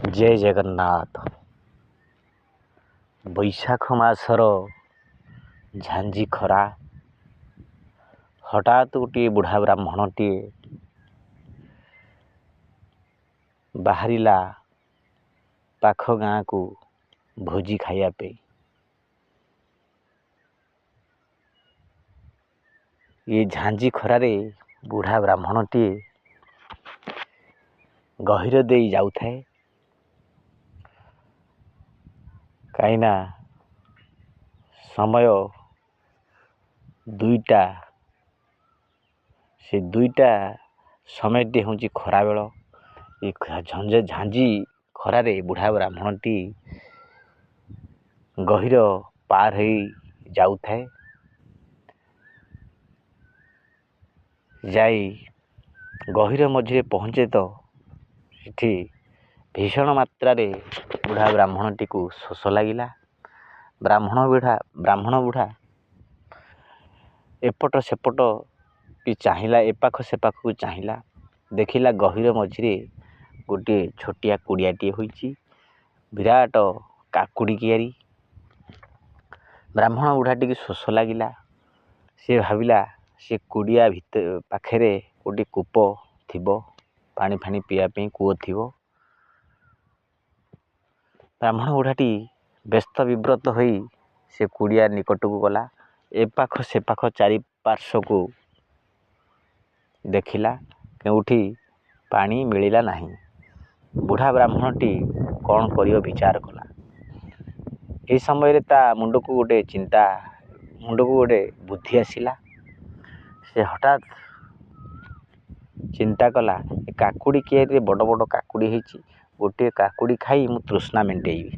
ଜୟ ଜଗନ୍ନାଥ। ବୈଶାଖ ମାସର ଝାଞ୍ଜି ଖରା। ହଠାତ୍ ଗୋଟିଏ ବୁଢ଼ା ବ୍ରାହ୍ମଣଟିଏ ବାହାରିଲା ପାଖ ଗାଁକୁ ଭୋଜି ଖାଇବା ପାଇଁ। ଏ ଝାଞ୍ଜି ଖରାରେ ବୁଢ଼ା ବ୍ରାହ୍ମଣଟିଏ ଗହୀର ଦେଇ ଯାଉଥାଏ, କାହିଁକିନା ସମୟ ଦୁଇଟା। ସେ ଦୁଇଟା ସମୟଟି ହେଉଛି ଖରାବେଳ। ଏ ଝାଞ୍ଜି ଖରାରେ ବୁଢ଼ା ବ୍ରାହ୍ମଣଟି ଗହୀର ପାର ହେଇ ଯାଉଥାଏ। ଯାଇ ଗହୀର ମଝିରେ ପହଞ୍ଚେ ତ ସେଠି ଭୀଷଣ ମାତ୍ରାରେ ବୁଢ଼ା ବ୍ରାହ୍ମଣଟିକୁ ଶୋଷ ଲାଗିଲା। ବ୍ରାହ୍ମଣ ବୁଢ଼ା, ବ୍ରାହ୍ମଣ ବୁଢ଼ା ଏପଟ ସେପଟ ବି ଚାହିଁଲା, ଏପାଖ ସେପାଖକୁ ଚାହିଁଲା, ଦେଖିଲା ଗହୀର ମଝିରେ ଗୋଟିଏ ଛୋଟିଆ କୁଡ଼ିଆଟିଏ ହୋଇଛି, ବିରାଟ କାକୁଡ଼ି କିଆରି। ବ୍ରାହ୍ମଣ ବୁଢ଼ା ଟିକେ ଶୋଷ ଲାଗିଲା। ସେ ଭାବିଲା ସେ କୁଡ଼ିଆ ଭିତ ପାଖରେ ଗୋଟିଏ କୂପ ଥିବ, ପାଣି ଫାଣି ପିଇବା ପାଇଁ କୂଅ ଥିବ। ବ୍ରାହ୍ମଣ ବୁଢ଼ାଟି ବ୍ୟସ୍ତ ବିବ୍ରତ ହୋଇ ସେ କୁଡ଼ିଆ ନିକଟକୁ ଗଲା। ଏପାଖ ସେପାଖ ଚାରିପାର୍ଶ୍ୱକୁ ଦେଖିଲା, କେଉଁଠି ପାଣି ମିଳିଲା ନାହିଁ। ବୁଢ଼ା ବ୍ରାହ୍ମଣଟି କ'ଣ କରିବ ବିଚାର କଲା। ଏହି ସମୟରେ ତା ମୁଣ୍ଡକୁ ଗୋଟେ ଚିନ୍ତା, ମୁଣ୍ଡକୁ ଗୋଟେ ବୁଦ୍ଧି ଆସିଲା। ସେ ହଠାତ୍ ଚିନ୍ତା କଲା, ଏ କାକୁଡ଼ି କିଆରିରେ ବଡ଼ ବଡ଼ କାକୁଡ଼ି ହେଇଛି, ଗୋଟିଏ କାକୁଡ଼ି ଖାଇ ମୁଁ ତୃଷ୍ଣା ମେଣ୍ଟେଇବି।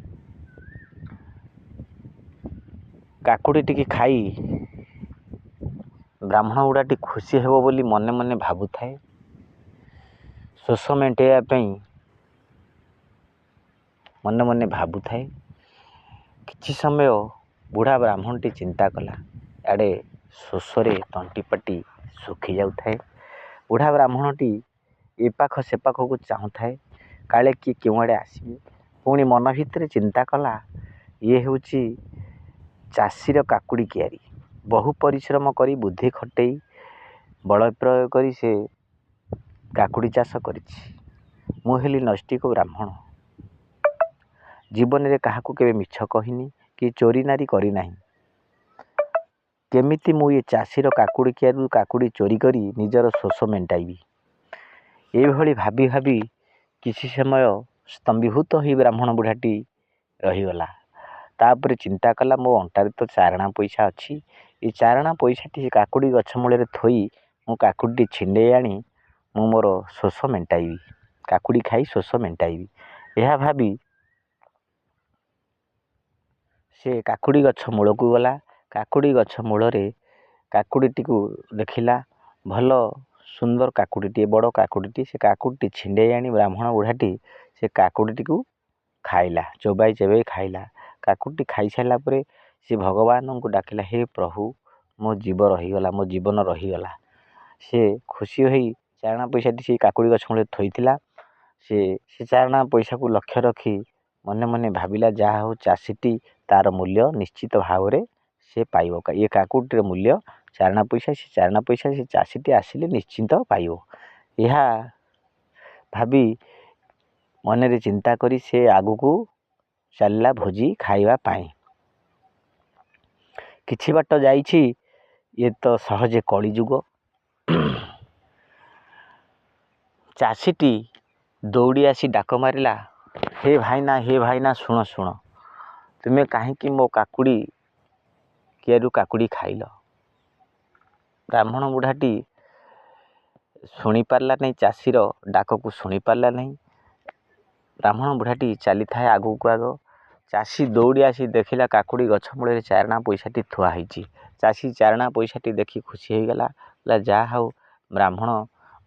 କାକୁଡ଼ି ଟିକେ ଖାଇ ବ୍ରାହ୍ମଣ ବୁଢ଼ାଟି ଖୁସି ହେବ ବୋଲି ମନେ ମନେ ଭାବୁଥାଏ। ଶୋଷ ମେଣ୍ଟେଇବା ପାଇଁ ମନେ ମନେ ଭାବୁଥାଏ। କିଛି ସମୟ ବୁଢ଼ା ବ୍ରାହ୍ମଣଟି ଚିନ୍ତା କଲା। ଆଡ଼େ ଶୋଷରେ ତଣ୍ଟିପାଟି ଶୁଖି ଯାଉଥାଏ। ବୁଢ଼ା ବ୍ରାହ୍ମଣଟି ଏପାଖ ସେପାଖକୁ ଚାହୁଁଥାଏ, କାଳେ କିଏ କେଉଁଆଡ଼େ ଆସିବେ। ପୁଣି ମନ ଭିତରେ ଚିନ୍ତା କଲା, ଇଏ ହେଉଛି ଚାଷୀର କାକୁଡ଼ି କିଆରି। ବହୁ ପରିଶ୍ରମ କରି, ବୁଦ୍ଧି ଖଟେଇ, ବଳ ପ୍ରୟୋଗ କରି ସେ କାକୁଡ଼ି ଚାଷ କରିଛି। ମୁଁ ହେଲି ନୈଷ୍ଠିକ ବ୍ରାହ୍ମଣ, ଜୀବନରେ କାହାକୁ କେବେ ମିଛ କହିନି କି ଚୋରି ନାରୀ କରିନାହିଁ। କେମିତି ମୁଁ ଏ ଚାଷୀର କାକୁଡ଼ି କିଆରିରୁ କାକୁଡ଼ି ଚୋରି କରି ନିଜର ଶୋଷ ମେଣ୍ଟାଇବି? ଏଇଭଳି ଭାବି ଭାବି କିଛି ସମୟ ସ୍ତମ୍ଭୀଭୂତ ହୋଇ ବ୍ରାହ୍ମଣ ବୁଢ଼ାଟି ରହିଗଲା। ତାପରେ ଚିନ୍ତା କଲା, ମୋ ଅଣ୍ଟାରେ ତ ଚାରଣା ପଇସା ଅଛି, ଏ ଚାରଣା ପଇସାଟି କାକୁଡ଼ି ଗଛ ମୂଳରେ ଥୋଇ ମୁଁ କାକୁଡ଼ିଟି ଛିଣ୍ଡେଇ ଆଣି ମୁଁ ମୋର ଶୋଷ ମେଣ୍ଟାଇବି, କାକୁଡ଼ି ଖାଇ ଶୋଷ ମେଣ୍ଟାଇବି। ଏହା ଭାବି ସେ କାକୁଡ଼ି ଗଛ ମୂଳକୁ ଗଲା। କାକୁଡ଼ି ଗଛ ମୂଳରେ କାକୁଡ଼ିଟିକୁ ଦେଖିଲା, ଭଲ ସୁନ୍ଦର କାକୁଡ଼ିଟିଏ, ବଡ଼ କାକୁଡ଼ିଟି। ସେ କାକୁଡ଼ିଟି ଛିଣ୍ଡେଇ ଆଣି ବ୍ରାହ୍ମଣ ବୁଢ଼ାଟି ସେ କାକୁଡ଼ିଟିକୁ ଖାଇଲା, ଚୋବାଇ ଚୋବାଇ ଖାଇଲା। କାକୁଡ଼ିଟି ଖାଇସାରିଲା ପରେ ସେ ଭଗବାନଙ୍କୁ ଡାକିଲା, ହେ ପ୍ରଭୁ, ମୋ ଜୀବ ରହିଗଲା, ମୋ ଜୀବନ ରହିଗଲା। ସେ ଖୁସି ହୋଇ ଚାରଣା ପଇସାଟି ସେଇ କାକୁଡ଼ି ଗଛ ମୂଳରେ ଥୋଇଥିଲା। ସେ ଚାରଣା ପଇସାକୁ ଲକ୍ଷ୍ୟ ରଖି ମନେ ମନେ ଭାବିଲା, ଯାହା ହଉ ଚାଷୀଟି ତାର ମୂଲ୍ୟ ନିଶ୍ଚିତ ଭାବରେ ସେ ପାଇବ। ଏ କାକୁଡ଼ିଟିର ମୂଲ୍ୟ ଚାରଣା ପଇସା, ସେ ଚାରଣା ପଇସା ସେ ଚାଷୀଟି ଆସିଲେ ନିଶ୍ଚିନ୍ତ ପାଇବ। ଏହା ଭାବି ମନରେ ଚିନ୍ତା କରି ସେ ଆଗକୁ ଚାଲିଲା ଭୋଜି ଖାଇବା ପାଇଁ। କିଛି ବାଟ ଯାଇଛି, ଇଏ ତ ସହଜେ କଳିଯୁଗ, ଚାଷୀଟି ଦୌଡ଼ି ଆସି ଡାକ ମାରିଲା, ହେ ଭାଇନା, ହେ ଭାଇନା, ଶୁଣ ଶୁଣ, ତୁମେ କାହିଁକି ମୋ କାକୁଡ଼ି କିଆରୁ କାକୁଡ଼ି ଖାଇଲ? ବ୍ରାହ୍ମଣ ବୁଢ଼ାଟି ଶୁଣିପାରିଲା ନାହିଁ, ଚାଷୀର ଡାକକୁ ଶୁଣିପାରିଲା ନାହିଁ। ବ୍ରାହ୍ମଣ ବୁଢ଼ାଟି ଚାଲିଥାଏ ଆଗକୁ ଆଗ। ଚାଷୀ ଦୌଡ଼ି ଆସି ଦେଖିଲା କାକୁଡ଼ି ଗଛ ମୂଳରେ ଚାରଣା ପଇସାଟି ଥୁଆ ହେଇଛି। ଚାଷୀ ଚାରଣା ପଇସାଟି ଦେଖି ଖୁସି ହେଇଗଲା, କହିଲା, ଯାହା ହଉ, ବ୍ରାହ୍ମଣ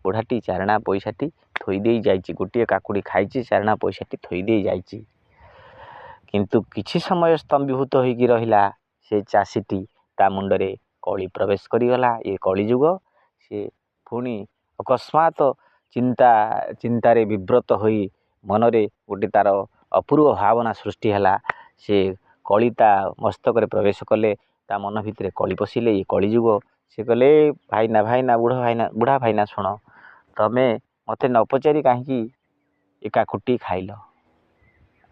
ବୁଢ଼ାଟି ଚାରଣା ପଇସାଟି ଥୋଇ ଦେଇ ଯାଇଛି, ଗୋଟିଏ କାକୁଡ଼ି ଖାଇଛି, ଚାରଣା ପଇସାଟି ଥୋଇ ଦେଇ ଯାଇଛି। କିନ୍ତୁ କିଛି ସମୟ ସ୍ତମ୍ଭୀଭୂତ ହୋଇକି ରହିଲା ସେ ଚାଷୀଟି। ତା ମୁଣ୍ଡରେ କଳି ପ୍ରବେଶ କରିଗଲା। ଏ କଳିଯୁଗ। ସେ ପୁଣି ଅକସ୍ମାତ ଚିନ୍ତାରେ ବିବ୍ରତ ହୋଇ ମନରେ ଗୋଟେ ତା'ର ଅପୂର୍ବ ଭାବନା ସୃଷ୍ଟି ହେଲା। ସେ କଳି ତା ମସ୍ତକରେ ପ୍ରବେଶ କଲେ, ତା ମନ ଭିତରେ କଳି ପଶିଲେ। ଏ କଳିଯୁଗ। ସେ କହିଲେ, ଭାଇନା, ଭାଇନା, ବୁଢ଼ ଭାଇନା, ବୁଢ଼ା ଭାଇନା, ଶୁଣ, ତମେ ମୋତେ ନ ପଚାରି କାହିଁକି ଏ କାକୁଡ଼ିଟି ଖାଇଲ?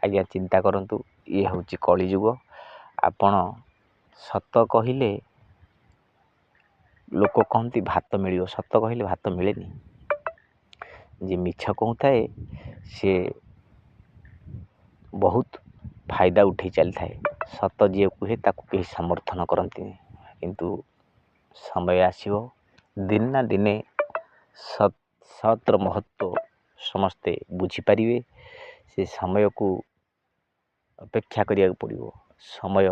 ଆଜ୍ଞା, ଚିନ୍ତା କରନ୍ତୁ, ଇଏ ହେଉଛି କଳିଯୁଗ। ଆପଣ ସତ କହିଲେ ଲୋକ କହନ୍ତି ଭାତ ମିଳିବ। ସତ କହିଲେ ଭାତ ମିଳେନି। ଯିଏ ମିଛ କହୁଥାଏ, ସିଏ ବହୁତ ଫାଇଦା ଉଠେଇ ଚାଲିଥାଏ। ସତ ଯିଏ କୁହେ, ତାକୁ କେହି ସମର୍ଥନ କରନ୍ତିନି। କିନ୍ତୁ ସମୟ ଆସିବ, ଦିନେ ନା ଦିନେ ସତର ମହତ୍ଵ ସମସ୍ତେ ବୁଝିପାରିବେ। ସେ ସମୟକୁ ଅପେକ୍ଷା କରିବାକୁ ପଡ଼ିବ। ସମୟ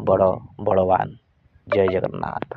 ବଡ଼ ବଳବାନ। ଜୟ ଜଗନ୍ନାଥ।